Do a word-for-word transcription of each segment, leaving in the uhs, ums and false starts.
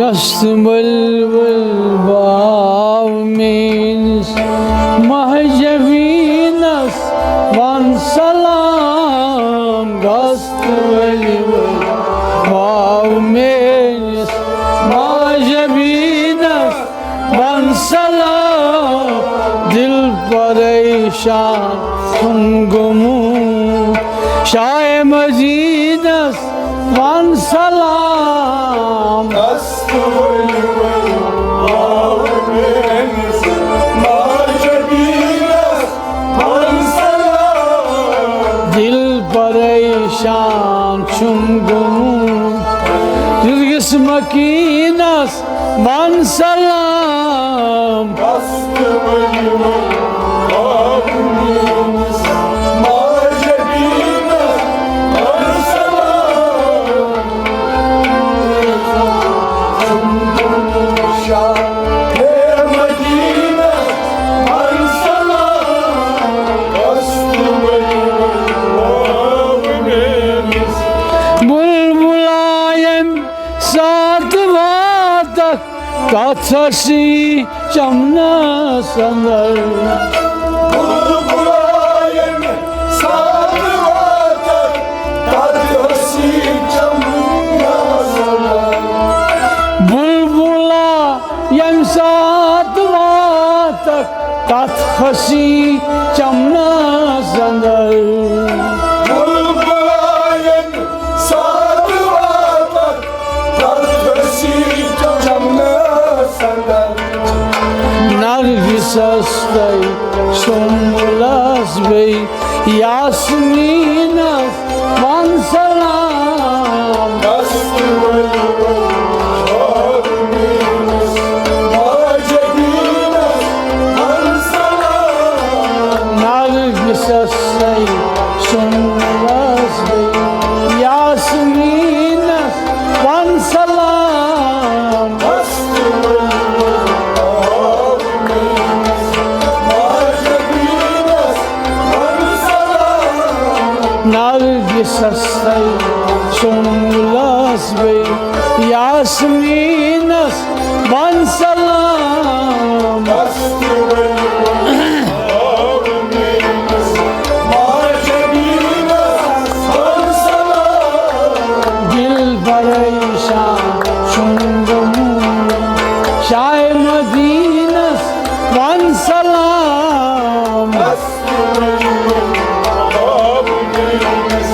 دست ؤلۍ ؤلۍ باو میٲنِس ماہ جبیٖنس، وَن سلام۔ دست ؤلۍ ؤلۍ باو میٲنِس ماہ جبیٖنس، وَن سلام۔ دِل پریشان چھُم گوٚمُت شاہ مدیٖنس، وَن سلام۔ دست ؤلۍ ؤلۍ آو میٲنِس ماہ جبیٖنس، وَن سلام۔ دِل پریشان چھُم گوٚمُت دِل کِس مکیٖنس، وَن سلام۔ دست ؤلۍ ؤلۍ آو میٲنِس ماہ جبیٖنس، وَن سلام۔ شاہ مدیٖنس، وَن سلام۔ دست ؤلۍ ؤلۍ آو میٲنِس بلبلا ییٚمہِ ساتہٕ واتکھ تتھ ہسی چمنس اندر۔ بلبلا ییٚمہِ ساتہٕ واتکھ تتھ ہسی چمنس اندر۔ بلبلا ییٚمہِ ساتہٕ واتکھ تتھ ہسی چمنس اندر۔ بلبلا ییٚمہِ ساتہٕ واتکھ تتھ ہسی چمنس اندر۔ نرگسس تہٕ سنبلس بیٚیہِ یاسمیٖنس، وَن سلام۔ دست ؤلۍ ؤلۍ آو میٲنِس ماہ جبیٖنس، وَن سلام۔ نرگسس سَے سُنبلس بیٚیہِ یاسمیٖنس، وَن سلام۔ دست ؤلۍ ؤلۍ آو میٲنِس ماہ جبیٖنس، وَن سلام۔ نرگسس سَے سُنبلس بیٚیہِ یاسمیٖنس، وَن سلام۔ دست ؤلۍ ؤلۍ آو میٲنِس ماہ جبیٖنس، وَن سلام۔ دِل پریشان چھُم گوٚمُت شاہ مدیٖنس، وَن سلام۔ دست ؤلۍ ؤلۍ آو میٲنِس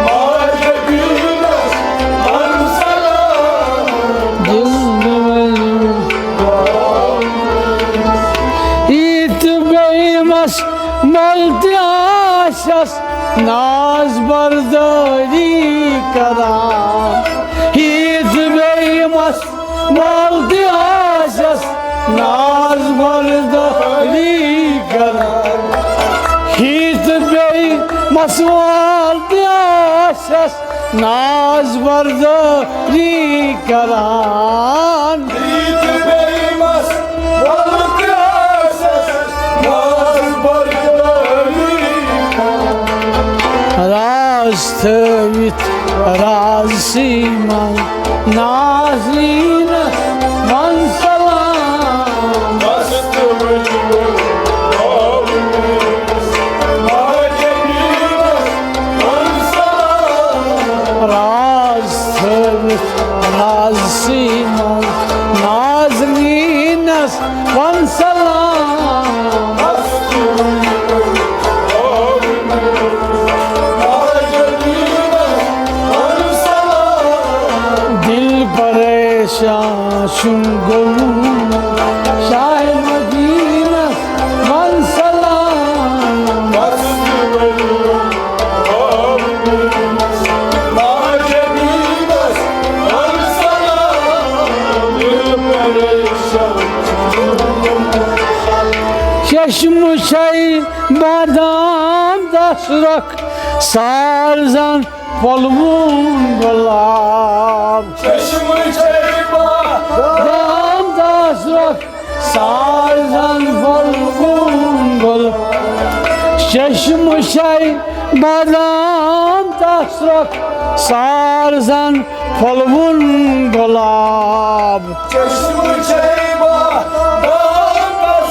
ماہ جبیٖنس، وَن سلام۔ دِل ؤلۍ ؤلۍ یہِ تہِ بیٚیہِ مس مل تہِ آسٮ۪س ناز بردٲری کران۔ یہِ تہِ بیٚیہِ مس مل تہِ آسٮ۪س ناز بردٲری کران۔ یہِ تہِ بیٚیہِ مس مل تہِ آسٮ۪س ناز بردٲری کران۔ عید بیمس ولہٕ تہِ آسٮ۪س ناز بردٲری کران۔ راز تھٲوِتھ رازسٕے منٛز نازنیٖنس وَن سلام۔ مست ؤلۍ ؤلۍ آو میٲنِس ماجہِ دیٖنس وَن سلام۔ راز تھٲوِتھ رازسٕے منٛز نازنیٖنس وَن سلام۔ دِل پریشان چھُم گوٚمُت شاہ مدیٖنس وَن سلام۔ چشمہٕ چھے بادام دس رۄخ سارزن پھۄلوُن گۄلاب۔ چشمہٕ چھے بادام دس رۄخ سارزن پھۄلوُن گۄلاب۔ چشمہٕ چھے بادام دس رۄخ سار زن پھۄلوُن گۄلاب۔ چشمہٕ چھے بہدامس۔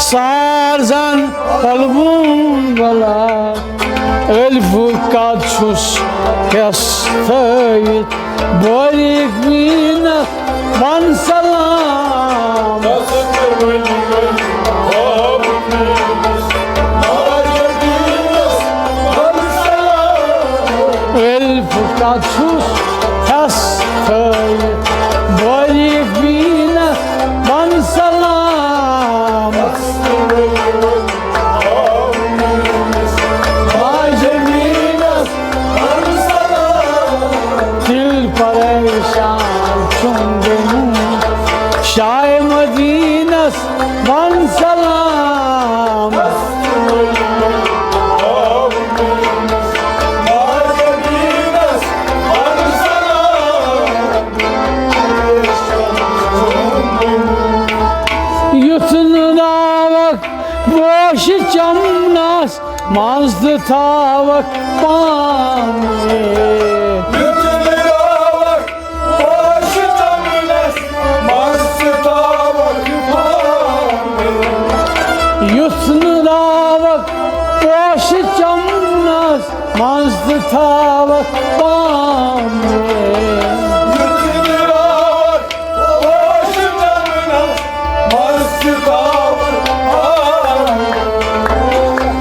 سار زن پھۄلوُن گۄلاب۔ الفُک قد چھُس ہٮ۪س تھٲوِتھ۔ باریک بیٖنس ون سلام۔ الفُک قد چھُس ہٮ۪س تھٲوِتھ۔ باریک بیٖنس ون سلام۔ ماجہِ بیٖنس دل پریشان چھُم گوٚمُت۔ شاہ مدینس ون سلام۔ یُتھ نہٕ ناوک پوشہِ چمنس منٛز تہٕ تھاوکھ پانے۔ یُتھ نہٕ ناوک پوشہِ چمنس منٛز تہٕ تھاوکھ پانے۔ یُتھ نہٕ ناوک پوشہِ چمنس منٛز تہٕ تھاوکھ پانے۔ یُتھ نہٕ ناوک پوشہِ چمنس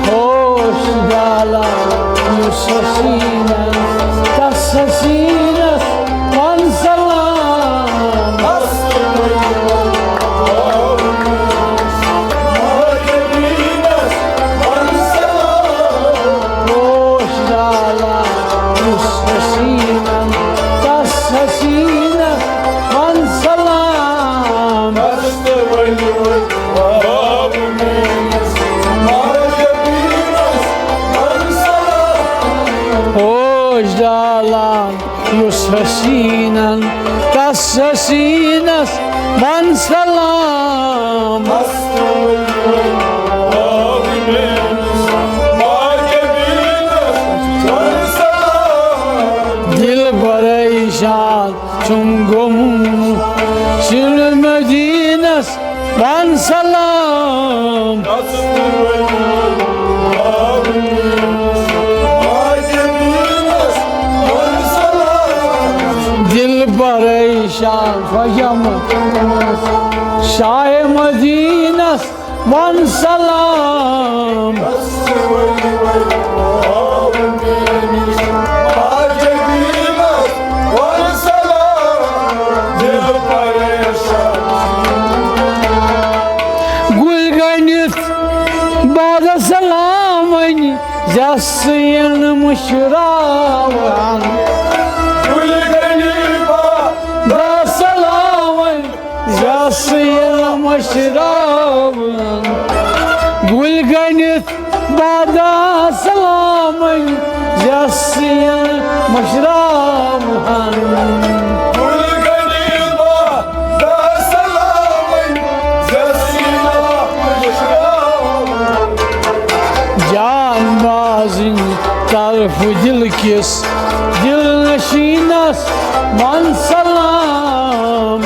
ہوش ڈالا یُس حسینس، تس حسینس ون سلام۔ ہوش ڈالا یُس حسینس، تس حسینس ون سلام۔ ہوش ڈالان یُس حسینن، تس حسینس ون سلام۔ دل پریشان چھُم گوٚمُت، سِر مدینس ون سلام۔ دل پریشان، خواجہ محمد شاہ مدینس ون سلام۔ گُلۍ گٔنٛڈِتھ بعد سلام وۄنۍ زیسہٕ یِن مُشراوان۔ گُلۍ گٔنٛڈِتھ بعد سلام وۄنۍ زیسہٕ یِن مُشراوان۔ گُلۍ گٔنٛڈِتھ بعد سلام وۄنۍ زیسہٕ یِن مُشراوان۔ جان بازٕنۍ طرفہٕ دل کِس دل نشینس ون سلام۔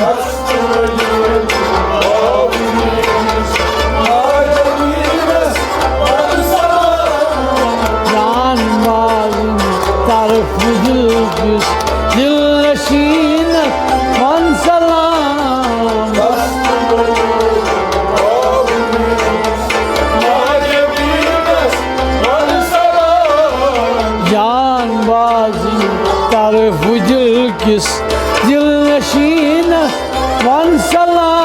جان بازٕنۍ طرفہٕ دل کِس دل نشینس ون سلام۔ جان بازٕنۍ طرفہٕ دل کِس دل نشینس ون سلام۔